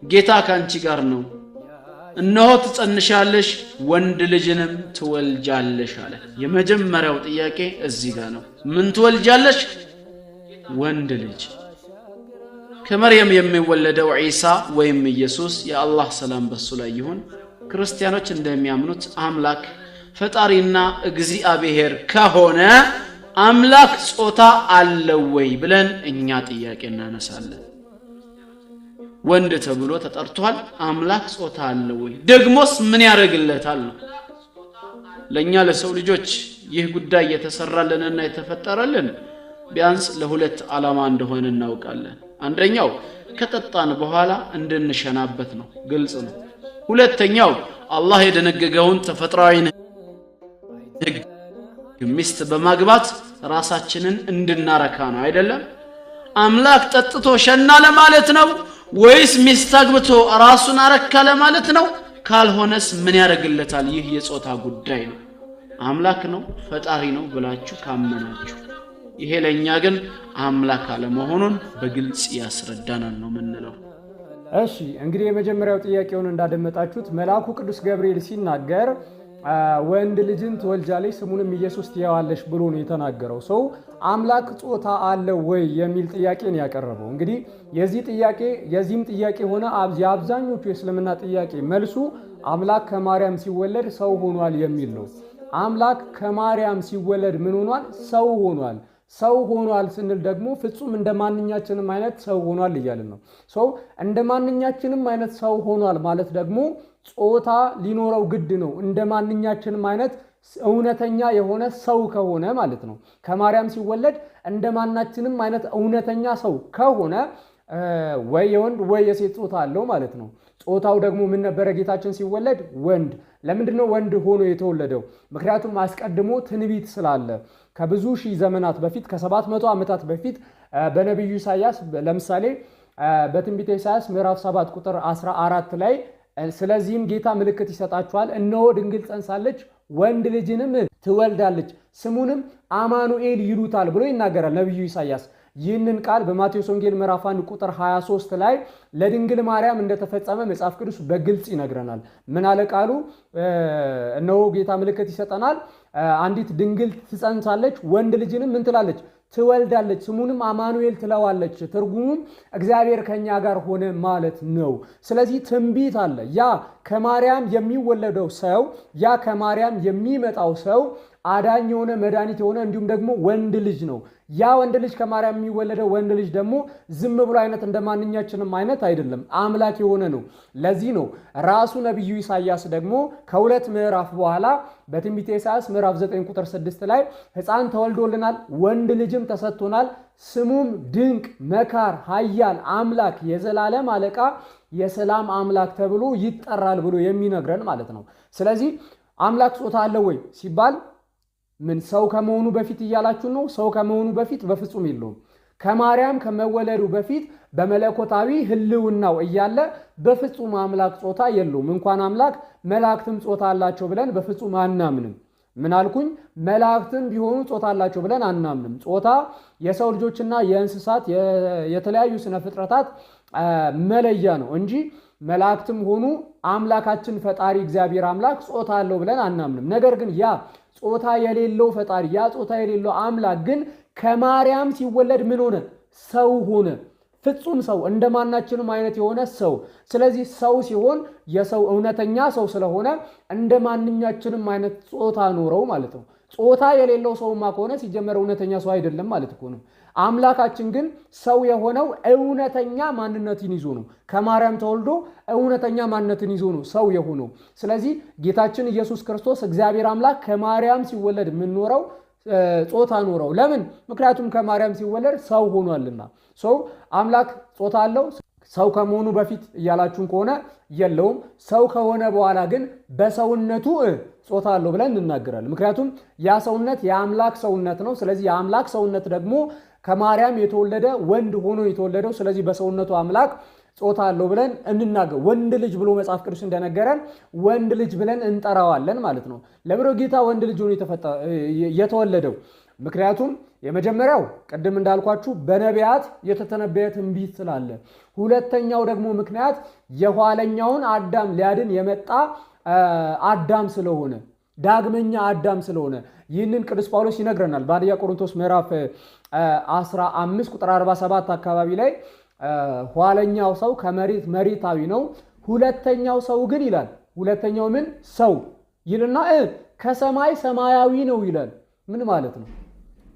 ጌታ ካንቺ ጋር ነው፣ እነሆ ትጸንሻለሽ፣ ወንድ ልጅንም ትወልጃለሽ አለ። የመጀመሪያው ጥያቄ እዚህ ጋር ነው። ምን ትወልጃለሽ? ወንድ ልጅ። ከመርየም የሚወለደው ዒሳ ወይም ኢየሱስ፣ የአላህ ሰላም በሱ ላይ ይሁን፣ ክርስቲያኖች እንደሚያምኑት አምላክ ፈጣሪና እግዚአብሔር ከሆነ አምላክ ጾታ አለው ወይ ብለን እኛ ጥያቄ እናነሳለን። ወንድ ተብሎ ተጠርቷል። አምላክ ጾታ አለው ወይ? ደግሞስ ምን ያደርግለታል ነው። ለእኛ ለሰው ልጆች ይህ ጉዳይ የተሰራልንና የተፈጠረልን ቢያንስ ለሁለት ዓላማ እንደሆነ እናውቃለን። አንደኛው ከጠጣን በኋላ እንድንሸናበት ነው፣ ግልጽ ነው። ሁለተኛው አላህ የደነገገውን ተፈጥሯዊ ሕግ ሚስት በማግባት ራሳችንን እንድናረካ ነው። አይደለም? አምላክ ጠጥቶ ሸና ለማለት ነው ወይስ ሚስት አግብቶ ራሱን አረካ ለማለት ነው? ካልሆነስ ምን ያደርግለታል? ይህ የጾታ ጉዳይ ነው። አምላክ ነው፣ ፈጣሪ ነው ብላችሁ ካመናችሁ፣ ይሄ ለእኛ ግን አምላክ አለመሆኑን በግልጽ ያስረዳናል ነው የምንለው። እሺ፣ እንግዲህ የመጀመሪያው ጥያቄውን እንዳደመጣችሁት መልአኩ ቅዱስ ገብርኤል ሲናገር ወንድ ልጅን ትወልጃለሽ፣ ስሙንም ኢየሱስ ትየዋለሽ ብሎ ነው የተናገረው። ሰው አምላክ ጾታ አለው ወይ የሚል ጥያቄ ነው ያቀረበው። እንግዲህ የዚህ ጥያቄ የዚህም ጥያቄ ሆነ የአብዛኞቹ የእስልምና ጥያቄ መልሱ አምላክ ከማርያም ሲወለድ ሰው ሆኗል የሚል ነው። አምላክ ከማርያም ሲወለድ ምን ሆኗል? ሰው ሆኗል። ሰው ሆኗል ስንል ደግሞ ፍጹም እንደ ማንኛችንም አይነት ሰው ሆኗል እያልን ነው። ሰው እንደ ማንኛችንም አይነት ሰው ሆኗል ማለት ደግሞ ጾታ ሊኖረው ግድ ነው። እንደ ማንኛችንም አይነት እውነተኛ የሆነ ሰው ከሆነ ማለት ነው። ከማርያም ሲወለድ እንደ ማናችንም አይነት እውነተኛ ሰው ከሆነ ወይ የወንድ ወይ የሴት ጾታ አለው ማለት ነው። ጾታው ደግሞ ምን ነበረ? ጌታችን ሲወለድ ወንድ። ለምንድን ነው ወንድ ሆኖ የተወለደው? ምክንያቱም አስቀድሞ ትንቢት ስላለ፣ ከብዙ ሺህ ዘመናት በፊት፣ ከ700 ዓመታት በፊት በነቢዩ ኢሳያስ፣ ለምሳሌ በትንቢተ ኢሳያስ ምዕራፍ 7 ቁጥር 14 ላይ ስለዚህም ጌታ ምልክት ይሰጣችኋል፣ እነሆ ድንግል ጸንሳለች፣ ወንድ ልጅንም ትወልዳለች፣ ስሙንም አማኑኤል ይሉታል ብሎ ይናገራል ነቢዩ ኢሳያስ። ይህንን ቃል በማቴዎስ ወንጌል ምዕራፍ 1 ቁጥር 23 ላይ ለድንግል ማርያም እንደተፈጸመ መጽሐፍ ቅዱስ በግልጽ ይነግረናል። ምን አለ ቃሉ? እነሆ ጌታ ምልክት ይሰጠናል፣ አንዲት ድንግል ትጸንሳለች፣ ወንድ ልጅንም ምን ትላለች? ትወልዳለች፣ ስሙንም አማኑኤል ትለዋለች። ትርጉሙም እግዚአብሔር ከኛ ጋር ሆነ ማለት ነው። ስለዚህ ትንቢት አለ። ያ ከማርያም የሚወለደው ሰው፣ ያ ከማርያም የሚመጣው ሰው አዳኝ የሆነ፣ መድኃኒት የሆነ፣ እንዲሁም ደግሞ ወንድ ልጅ ነው። ያ ወንድ ልጅ፣ ከማርያም የሚወለደው ወንድ ልጅ ደግሞ ዝም ብሎ አይነት እንደ ማንኛችንም አይነት አይደለም፣ አምላክ የሆነ ነው። ለዚህ ነው ራሱ ነቢዩ ኢሳያስ ደግሞ ከሁለት ምዕራፍ በኋላ በትንቢተ ኢሳያስ ምዕራፍ 9 ቁጥር 6 ላይ ሕፃን ተወልዶልናል፣ ወንድ ልጅም ተሰጥቶናል፣ ስሙም ድንቅ መካር፣ ኃያል አምላክ፣ የዘላለም አለቃ፣ የሰላም አምላክ ተብሎ ይጠራል ብሎ የሚነግረን ማለት ነው። ስለዚህ አምላክ ጾታ አለው ወይ ሲባል ምን ሰው ከመሆኑ በፊት እያላችሁ ነው? ሰው ከመሆኑ በፊት በፍጹም የለውም። ከማርያም ከመወለዱ በፊት በመለኮታዊ ሕልውናው እያለ በፍጹም አምላክ ጾታ የለውም። እንኳን አምላክ መላእክትም ጾታ አላቸው ብለን በፍጹም አናምንም። ምን አልኩኝ? መላእክትም ቢሆኑ ጾታ አላቸው ብለን አናምንም። ጾታ የሰው ልጆችና የእንስሳት፣ የተለያዩ ስነ ፍጥረታት መለያ ነው እንጂ መላእክትም ሆኑ አምላካችን ፈጣሪ እግዚአብሔር አምላክ ጾታ አለው ብለን አናምንም። ነገር ግን ያ ጾታ የሌለው ፈጣሪ፣ ያ ጾታ የሌለው አምላክ ግን ከማርያም ሲወለድ ምን ሆነ? ሰው ሆነ። ፍጹም ሰው፣ እንደ ማናችንም አይነት የሆነ ሰው። ስለዚህ ሰው ሲሆን የሰው እውነተኛ ሰው ስለሆነ እንደ ማንኛችንም አይነት ጾታ ኖረው ማለት ነው። ጾታ የሌለው ሰውማ ከሆነ ሲጀመር እውነተኛ ሰው አይደለም ማለት እኮ ነው። አምላካችን ግን ሰው የሆነው እውነተኛ ማንነትን ይዞ ነው። ከማርያም ተወልዶ እውነተኛ ማንነትን ይዞ ነው ሰው የሆነው። ስለዚህ ጌታችን ኢየሱስ ክርስቶስ እግዚአብሔር አምላክ ከማርያም ሲወለድ የምንኖረው ጾታ ኖረው። ለምን? ምክንያቱም ከማርያም ሲወለድ ሰው ሆኗልና። ሰው አምላክ ጾታ አለው? ሰው ከመሆኑ በፊት እያላችሁን ከሆነ የለውም። ሰው ከሆነ በኋላ ግን በሰውነቱ ጾታ አለው ብለን እንናገራለን። ምክንያቱም ያ ሰውነት የአምላክ ሰውነት ነው። ስለዚህ የአምላክ ሰውነት ደግሞ ከማርያም የተወለደ ወንድ ሆኖ የተወለደው፣ ስለዚህ በሰውነቱ አምላክ ጾታ አለው ብለን እንናገር። ወንድ ልጅ ብሎ መጽሐፍ ቅዱስ እንደነገረን ወንድ ልጅ ብለን እንጠራዋለን ማለት ነው። ለምሮ ጌታ ወንድ ልጅ ሆኖ የተወለደው? ምክንያቱም የመጀመሪያው ቅድም እንዳልኳችሁ በነቢያት የተተነበየ ትንቢት ስላለ፣ ሁለተኛው ደግሞ ምክንያት የኋለኛውን አዳም ሊያድን የመጣ አዳም ስለሆነ፣ ዳግመኛ አዳም ስለሆነ። ይህንን ቅዱስ ጳውሎስ ይነግረናል። በአንደኛ ቆሮንቶስ ምዕራፍ 15 ቁጥር 47 አካባቢ ላይ ኋለኛው ሰው ከመሬት መሬታዊ ነው፣ ሁለተኛው ሰው ግን ይላል። ሁለተኛው ምን ሰው ይልና ከሰማይ ሰማያዊ ነው ይላል። ምን ማለት ነው?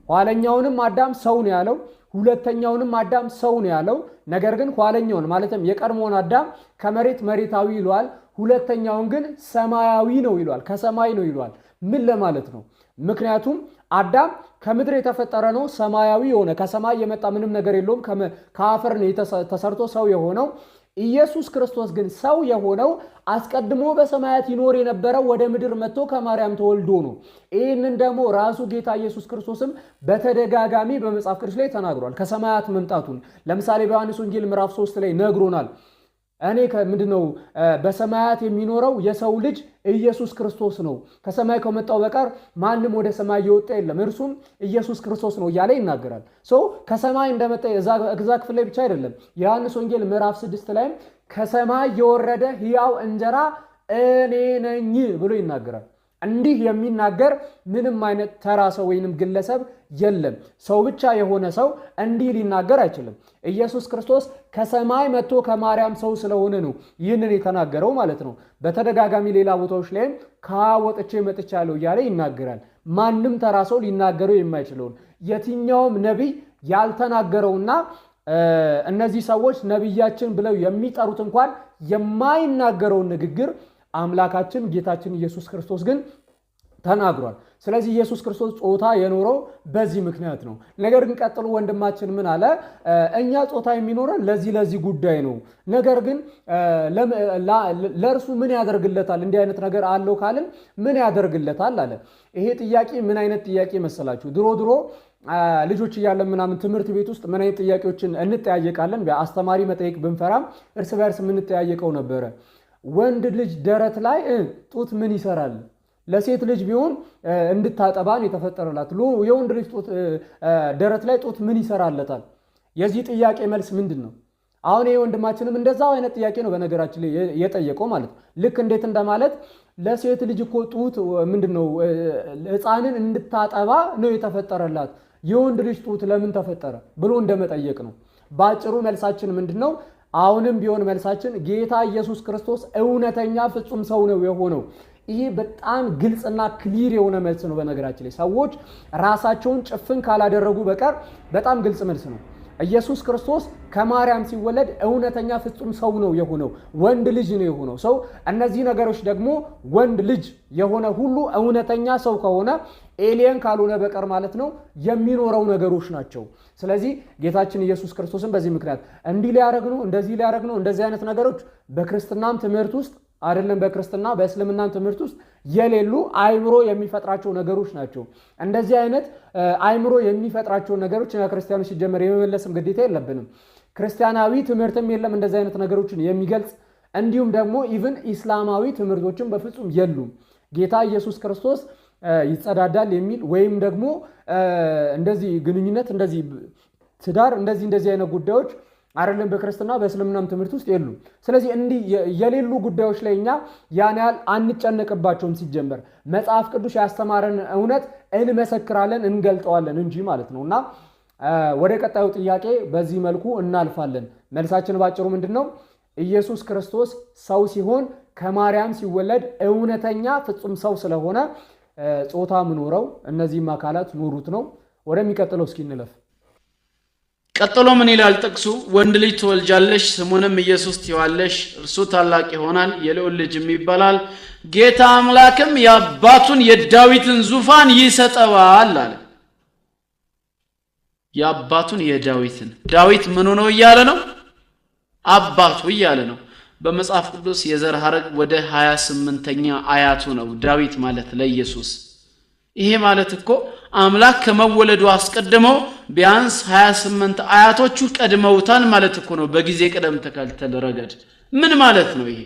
ኋለኛውንም አዳም ሰው ነው ያለው፣ ሁለተኛውንም አዳም ሰው ነው ያለው። ነገር ግን ኋለኛውን ማለትም የቀድሞውን አዳም ከመሬት መሬታዊ ይለዋል፣ ሁለተኛውን ግን ሰማያዊ ነው ይለዋል፣ ከሰማይ ነው ይለዋል። ምን ለማለት ነው? ምክንያቱም አዳም ከምድር የተፈጠረ ነው፣ ሰማያዊ የሆነ ከሰማይ የመጣ ምንም ነገር የለውም። ከአፈር ነው ተሰርቶ ሰው የሆነው። ኢየሱስ ክርስቶስ ግን ሰው የሆነው አስቀድሞ በሰማያት ይኖር የነበረው ወደ ምድር መጥቶ ከማርያም ተወልዶ ነው። ይህንን ደግሞ ራሱ ጌታ ኢየሱስ ክርስቶስም በተደጋጋሚ በመጽሐፍ ቅዱስ ላይ ተናግሯል፣ ከሰማያት መምጣቱን። ለምሳሌ በዮሐንስ ወንጌል ምዕራፍ 3 ላይ ነግሮናል። እኔ ምንድን ነው በሰማያት የሚኖረው የሰው ልጅ ኢየሱስ ክርስቶስ ነው። ከሰማይ ከመጣው በቀር ማንም ወደ ሰማይ የወጣ የለም፣ እርሱም ኢየሱስ ክርስቶስ ነው እያለ ይናገራል። So ከሰማይ እንደመጣ እዛ ክፍል ላይ ብቻ አይደለም፣ የዮሐንስ ወንጌል ምዕራፍ 6 ላይም ከሰማይ የወረደ ሕያው እንጀራ እኔ ነኝ ብሎ ይናገራል። እንዲህ የሚናገር ምንም አይነት ተራ ሰው ወይንም ግለሰብ የለም። ሰው ብቻ የሆነ ሰው እንዲህ ሊናገር አይችልም። ኢየሱስ ክርስቶስ ከሰማይ መጥቶ ከማርያም ሰው ስለሆነ ነው ይህንን የተናገረው ማለት ነው። በተደጋጋሚ ሌላ ቦታዎች ላይም ከአብ ወጥቼ መጥቻለሁ እያለ ይናገራል። ማንም ተራ ሰው ሊናገረው የማይችለውን፣ የትኛውም ነቢይ ያልተናገረውና እነዚህ ሰዎች ነቢያችን ብለው የሚጠሩት እንኳን የማይናገረውን ንግግር አምላካችን ጌታችን ኢየሱስ ክርስቶስ ግን ተናግሯል። ስለዚህ ኢየሱስ ክርስቶስ ጾታ የኖረው በዚህ ምክንያት ነው። ነገር ግን ቀጥሎ ወንድማችን ምን አለ? እኛ ጾታ የሚኖረን ለዚህ ለዚህ ጉዳይ ነው። ነገር ግን ለእርሱ ምን ያደርግለታል? እንዲህ አይነት ነገር አለው ካልን ምን ያደርግለታል አለ። ይሄ ጥያቄ ምን አይነት ጥያቄ መሰላችሁ? ድሮ ድሮ ልጆች እያለን ምናምን ትምህርት ቤት ውስጥ ምን አይነት ጥያቄዎችን እንጠያየቃለን? አስተማሪ መጠየቅ ብንፈራም እርስ በርስ የምንጠያየቀው ነበረ። ወንድ ልጅ ደረት ላይ ጡት ምን ይሰራል? ለሴት ልጅ ቢሆን እንድታጠባን የተፈጠረላት፣ የወንድ ልጅ ደረት ላይ ጡት ምን ይሰራለታል? የዚህ ጥያቄ መልስ ምንድን ነው? አሁን ይሄ ወንድማችንም እንደዛው አይነት ጥያቄ ነው በነገራችን ላይ የጠየቀው ማለት ነው። ልክ እንዴት እንደማለት ለሴት ልጅ እኮ ጡት ምንድን ነው፣ ሕፃንን እንድታጠባ ነው የተፈጠረላት፣ የወንድ ልጅ ጡት ለምን ተፈጠረ ብሎ እንደመጠየቅ ነው። በአጭሩ መልሳችን ምንድን ነው? አሁንም ቢሆን መልሳችን ጌታ ኢየሱስ ክርስቶስ እውነተኛ ፍጹም ሰው ነው የሆነው። ይሄ በጣም ግልጽና clear የሆነ መልስ ነው። በነገራችን ላይ ሰዎች ራሳቸውን ጭፍን ካላደረጉ በቀር በጣም ግልጽ መልስ ነው። ኢየሱስ ክርስቶስ ከማርያም ሲወለድ እውነተኛ ፍጹም ሰው ነው የሆነው፣ ወንድ ልጅ ነው የሆነው ሰው። እነዚህ ነገሮች ደግሞ ወንድ ልጅ የሆነ ሁሉ እውነተኛ ሰው ከሆነ፣ alien ካልሆነ በቀር ማለት ነው፣ የሚኖረው ነገሮች ናቸው። ስለዚህ ጌታችን ኢየሱስ ክርስቶስን በዚህ ምክንያት እንዲህ ሊያደርግ ነው፣ እንደዚህ ሊያደርግ ነው፣ እንደዚህ አይነት ነገሮች በክርስትናም ትምህርት ውስጥ አይደለም በክርስትና በእስልምናም ትምህርት ውስጥ የሌሉ አይምሮ የሚፈጥራቸው ነገሮች ናቸው። እንደዚህ አይነት አይምሮ የሚፈጥራቸው ነገሮች እኛ ክርስቲያኖች ሲጀመር የመመለስም ግዴታ የለብንም። ክርስቲያናዊ ትምህርትም የለም እንደዚህ አይነት ነገሮችን የሚገልጽ፣ እንዲሁም ደግሞ even ኢስላማዊ ትምህርቶችን በፍጹም የሉም። ጌታ ኢየሱስ ክርስቶስ ይጸዳዳል የሚል ወይም ደግሞ እንደዚህ ግንኙነት፣ እንደዚህ ትዳር፣ እንደዚህ እንደዚህ አይነት ጉዳዮች አይደለም በክርስትና በእስልምናም ትምህርት ውስጥ የሉም። ስለዚህ እንዲህ የሌሉ ጉዳዮች ላይ እኛ ያን ያህል አንጨነቅባቸውም። ሲጀመር መጽሐፍ ቅዱስ ያስተማረን እውነት እንመሰክራለን፣ እንገልጠዋለን እንጂ ማለት ነው። እና ወደ ቀጣዩ ጥያቄ በዚህ መልኩ እናልፋለን። መልሳችን ባጭሩ ምንድን ነው? ኢየሱስ ክርስቶስ ሰው ሲሆን ከማርያም ሲወለድ እውነተኛ ፍጹም ሰው ስለሆነ ጾታ ምኖረው እነዚህም አካላት ኖሩት ነው። ወደሚቀጥለው እስኪ እንለፍ። ቀጥሎ ምን ይላል ጥቅሱ? ወንድ ልጅ ትወልጃለሽ፣ ስሙንም ኢየሱስ ትይዋለሽ፣ እርሱ ታላቅ ይሆናል፣ የልዑል ልጅም ይባላል፣ ጌታ አምላክም የአባቱን የዳዊትን ዙፋን ይሰጠዋል አለ። የአባቱን የዳዊትን፣ ዳዊት ምኑ ነው እያለ ነው? አባቱ እያለ ነው። በመጽሐፍ ቅዱስ የዘር ሐረግ ወደ 28ኛ አያቱ ነው ዳዊት ማለት ለኢየሱስ። ይሄ ማለት እኮ አምላክ ከመወለዱ አስቀድሞ ቢያንስ 28 አያቶቹ ቀድመውታል ማለት እኮ ነው። በጊዜ ቅደም ተከተል ረገድ ምን ማለት ነው ይሄ?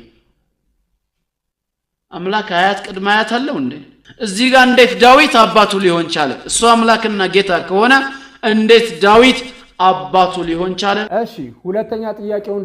አምላክ አያት ቅድመ አያት አለው እንዴ? እዚህ ጋር እንዴት ዳዊት አባቱ ሊሆን ቻለ? እሱ አምላክና ጌታ ከሆነ እንዴት ዳዊት አባቱ ሊሆን ቻለ? እሺ፣ ሁለተኛ ጥያቄውን